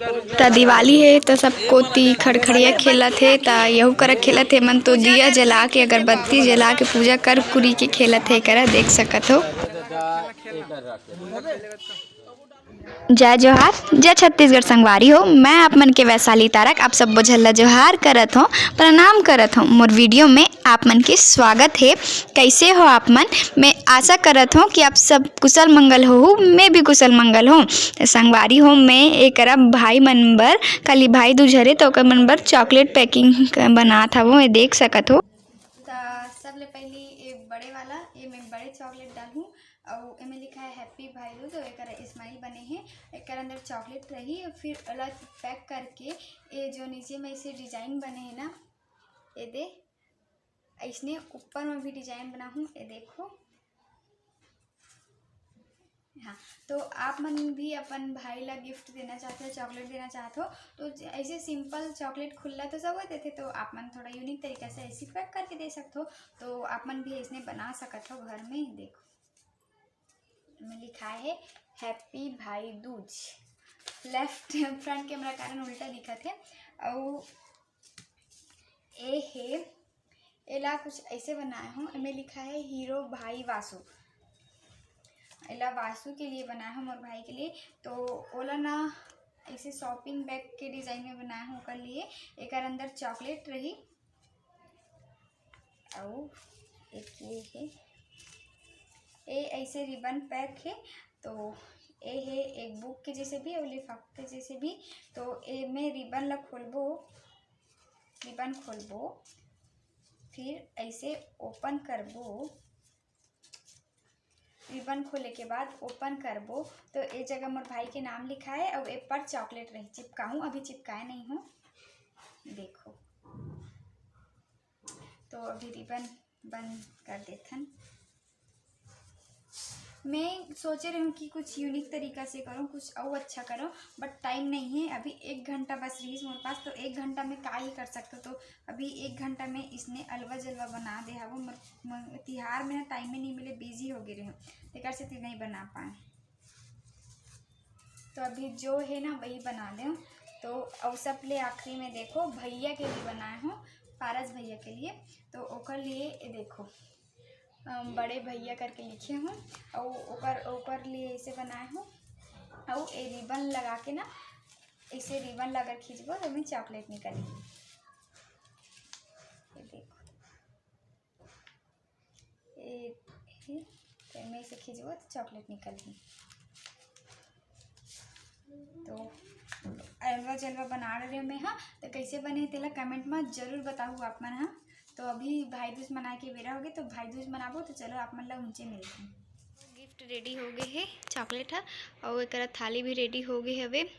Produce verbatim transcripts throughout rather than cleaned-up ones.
त दिवाली हे, त सब कोती खड़खड़िया खेलत हे, त यहू करा खेलत हे। मन तो दिया जला के, अगरबत्ती जला के, पूजा कर कुरी के खेलत हे, करा देख सकत हो। जय जोहार, जय छत्तीसगढ़ संगवारी हो। मैं आप मन के वैशाली तारक, आप सब बोझल ला जोहार करत हो, प्रणाम करत हो। मोर वीडियो में आप मन के स्वागत हे। कैसे हो आप मन? मैं आशा करत हो कि आप सब कुशल मंगल होहू, मैं भी कुशल मंगल हूँ। त संगवारी हो, मैं ए करा भाई मन बर, काली भाई दूज हरे, त ओकर मन बर chocolate packing क-, बनात हवो, ये देख सकत हो। त सबले पहिली ए बड़े वाला, ए में बड़े chocolate डालहूँ, अउ एमे लिखा है Happy भाई दूज, तो एकर smile बने हे, एकर अंदर chocolate रही, फिर ओला pack करके ए जो नीचे में ऐसे design बने हे ना, ए दे, ऐसने ऊपर में भी design बनाहूँ, ए देखो। हाँ, तो आप मन भी अपन भाई ला gift देना चाहते हो, chocolate देना चाहते हो, तो ज-, ऐसे simple chocolate खुल्ला तो सब देथे, तो आप मन थोड़ा unique तरीका से ऐसे pack करके दे सकते हो। तो आप मन भी ऐसने बना सकत हो घर में। देखो, में लिखा है Happy भाई दूज। Left front camera कारण उल्टा दिखत हे। अउ ए हे, एला कुछ ऐसे बनाए हूँ, एमे लिखा है हीरो भाई वासु। एला वासु के लिए बनाए हूँ, मोर भाई के लिए। तो ओला ना ऐसे shopping bag के design में बनाए हूँ ओकर लिए। एकर अंदर chocolate रही, अउ एक ये हे, ए ऐसे ribbon pack हे। तो ए हे एक book के जैसे भी अउ लिफाफा के जैसे भी। तो ए में ribbon ला खोलबो, ribbon खोलबो, फिर ऐसे open करबो। Ribbon खोले के बाद open करबो, तो ए जगह मोर भाई के नाम लिखा है, अउ ए पर chocolate रही चिपकाहूँ, अभी चिपकाए नहीं हूँ। देखो, तो अभी ribbon बंद कर देथन। मैं सोचे रही हूँ कि कुछ unique तरीका से करूँ, कुछ अउ अच्छा करूँ, but time नहीं है। अभी एक घंटा बस रहीस मोर पास, तो एक घंटा में का ही कर सकते हो। तो अभी एक घंटा में इसने अलवा जलवा बना दे हवो। मोर, मोर तिहार में ना time में नहीं मिले, busy हो गए रहे, तेकर से नहीं बना पाए। तो अभी जो है ना वही बना ले। तो अउ सबले आखिरी में देखो, भैया के लिए बनाए हूँ, पारस भैया के लिए। तो ओकर लिए ये देखो, अम, बड़े भैया करके लिखे हूँ, अउ ओकर, ओकर लिए ऐसे बनाए हूँ। अउ ए ribbon लगा के ना, ऐसे ribbon ला अगर खींचबो तो में chocolate निकलही। ये देखो, ए, ए, तो मैं इसे खींचबो तो chocolate निकलही। तो अलवा जलवा बना रहे मैं, हाँ। तो कैसे बने तेला comment में जरूर बताहू आप मन, हाँ। तो अभी भाई दूज मनाए के बेरा हो गए, तो भाई दूज मनाबो, तो चलो आप मन ला उनसे मिलते हैं। Gift ready हो गए है, chocolate है, और एक थाली भी ready हो गए हवे।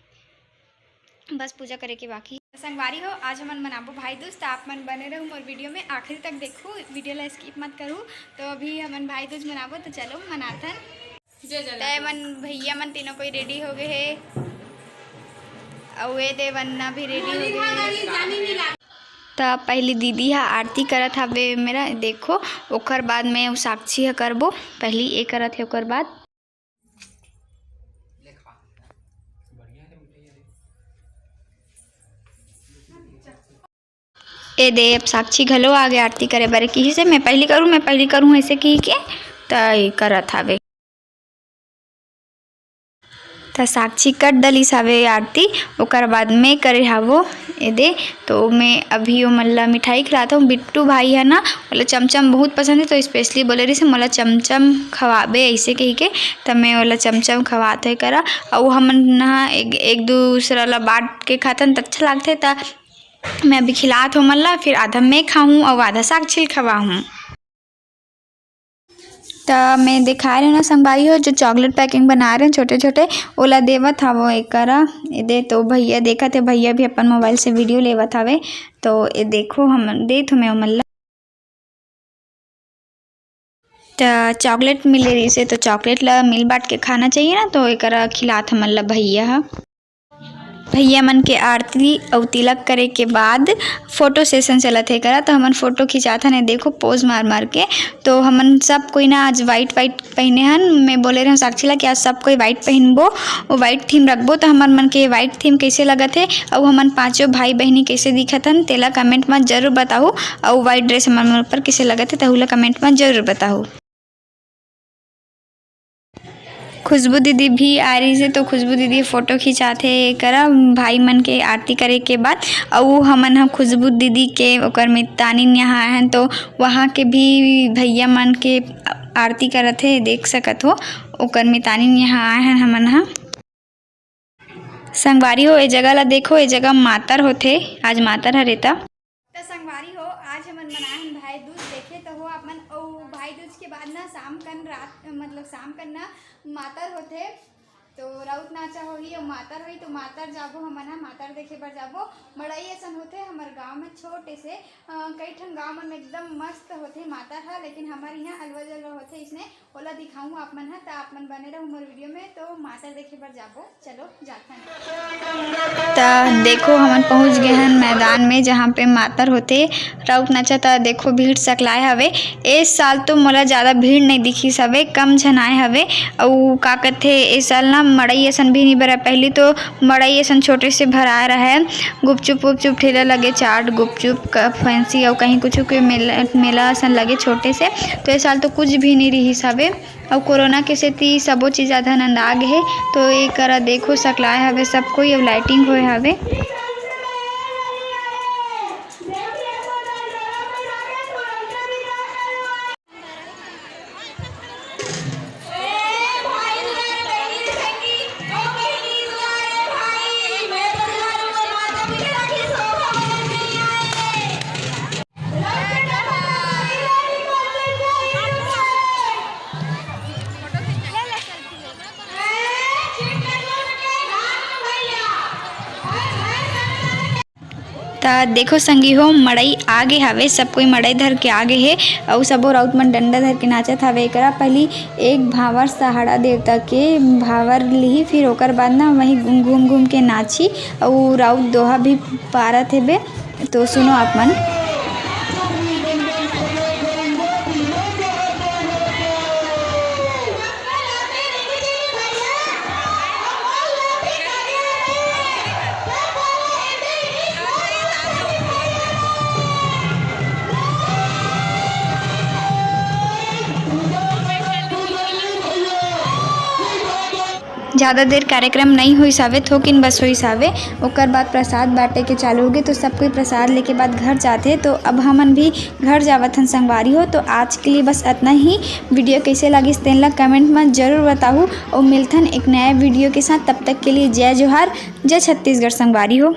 बस पूजा करे के बाकी। संगवारी हो, आज हमन मनाबो भाई दूज, त आप मन बने रहू मोर video में, आखिरी तक देखू, video ला skip मत करू। तो अभी हमन भाई दूज मनाबो, तो चलो मनाथन। जय जला। तय मन भैया मन तीनों कोई ready हो गए हे, अउ ए दे वन्ना भी ready हो गए हे। त पहली दीदी हा आरती करत हवे मेरा, देखो, ओकर बाद में उ साक्षी हा करबो, पहली ए करत हे ओकर बाद। ए दे, अब साक्षी घलो आगे आरती करे बर, किहिस हे, "मैं पहिली करूँ, मैं पहिली करूँ," ऐसे किहि के त ए करत हावे। त साक्षी कर डलिस हावे आरती, ओकर बाद मैं करे हावो। ए दे, तो मैं अभी ओमन ला मिठाई खिलात हूँ। बिट्टू भाई है ना, ओला चमचम बहुत पसंद है, तो specially बोले रहिस हे, "मोला चमचम खवाबे," ऐसे कहि के, त मैं ओला चमचम खवात हे करा। अउ हमन ना एक, एक दूसरा ला बांट के खाथन, त अच्छा लागथे। त मैं अभी खिलात हूँ ओमन ला, फिर आधा मैं खाहूँ अउ आधा साक्षी ल खवाहूँ। त मैं दिखा रही हूँ ना संगवारी हो, जो chocolate packing बना रहे हैं छोटे छोटे, ओला देवत हवो एकरा। ए दे, तो भैया देखत हे, भैया भी अपन mobile से video लेवत हवे। तो ए देखो, हम देत हूँ मैं ओमन ला। त chocolate मिले रहिस हे, तो chocolate ला मिल बांट के खाना चाहिए ना, तो एकरा खिलात हमन ला भैया ह। भैया मन के आरती अउ तिलक करे के बाद फोटो सेशन चलत हे करा, तो हमन फोटो खिंचाथन, ये देखो पोज मार मार के। तो हमन सब कोई ना आज वाइट वाइट पहिने हन। मैं बोले रहूँ साक्षी ला कि आज सब कोई वाइट पहिनबो, वो वाइट थीम रखबो। तो हमर मन के वाइट थीम कैसे लगत हे, अउ हमन पांचों भाई बहिनी कैसे दिखत हन, तेला कमेंट में जरूर बताहू। अउ वाइट ड्रेस हमर मन ऊपर कैसे लगत हे, तहू ला कमेंट में जरूर बताहू। खुशबू दीदी भी आ रही से, तो खुशबू दीदी फोटो खिंचाथे करा भाई मन के आरती करे के बाद। अउ हमन ह खुशबू दीदी के ओकर मितानिन यहाँ आए हन, तो वहाँ के भी भैया मन के आरती करत हे, देख सकत हो। ओकर मितानिन यहाँ आए हन हमन ह। संगवारी हो, ए जगह ला देखो, ए जगह मातर होथे, आज मातर हरे त। त संगवारी हो, आज हमन मनाए हन भाई दूज। देखे तो हो आप मन, अउ भाई दूज के बाद ना शाम कन रात, मतलब शाम कन ना मातर होथे, तो राउत नाचा होही अउ मातर होही, तो मातर जाबो हमन ह, मातर देखे बर जाबो। मड़ई असन होथे हमर गांव में छोटे से, अ, कई ठन गांव मन में एकदम मस्त होथे मातर ह, लेकिन हमर इहाँ अलवा जलवा होथे इसने। ओला दिखाऊं आप मन ह, त आप मन बने रहू मोर वीडियो में। तो मातर देखे बर जाबो, चलो जाथन। त देखो, हमन पहुंच गए हन मैदान में, जहाँ पे मातर होथे। राउत नाचा त देखो, भीड़ सकलाए हवे। ए साल तो मोला ज़्यादा भीड़ नहीं दिखिस हवे, कम झन आए हवे। अउ का कथे, ए साल ना मड़ई असन भी नहीं बरा। पहली तो मड़ई असन छोटे से भराए रहे, गुपचुप उपचुप ठेला लगे, चाट, गुपचुप, क-, फैंसी अउ कहीं कुछ के मेला, मेला असन लगे छोटे से। तो ए साल तो कुछ भी नहीं रिहिस हवे। अउ कोरोना के सेती सबो चीज आधा नंदा गे हे, तो ए करा देखो सकलाए हवे सब कोई, अउ लाइटिंग होए हवे। त देखो संगी हो, मड़ई आगे हवे, सब कोई मड़ई धर के आगे हे। अउ सबो राउत मन डंडा धर के नाचत हवे। एकरा पहली एक भांवर सहाड़ा देवता के भांवर लिही, फिर ओकर बाद ना वही घूम घूम के नाची। अउ राउत दोहा भी पारत हेबे। तो सुनो आप मन। ज़्यादा देर कार्यक्रम नइ होइस हावे, थोकिन बस होइस हावे। ओकर बाद प्रसाद बांटे के चालू होगे, तो सब कोई प्रसाद लेके बाद घर जाथे। तो अब हमन भी घर जावत हन संगवारी हो। तो आज के लिए बस अतना ही। वीडियो कैसे लागिस तेन ला कमेंट में जरूर बताहू, और मिलथन एक नया वीडियो के साथ। तब तक के लिए जय जोहार, जय छत्तीसगढ़ संगवारी हो।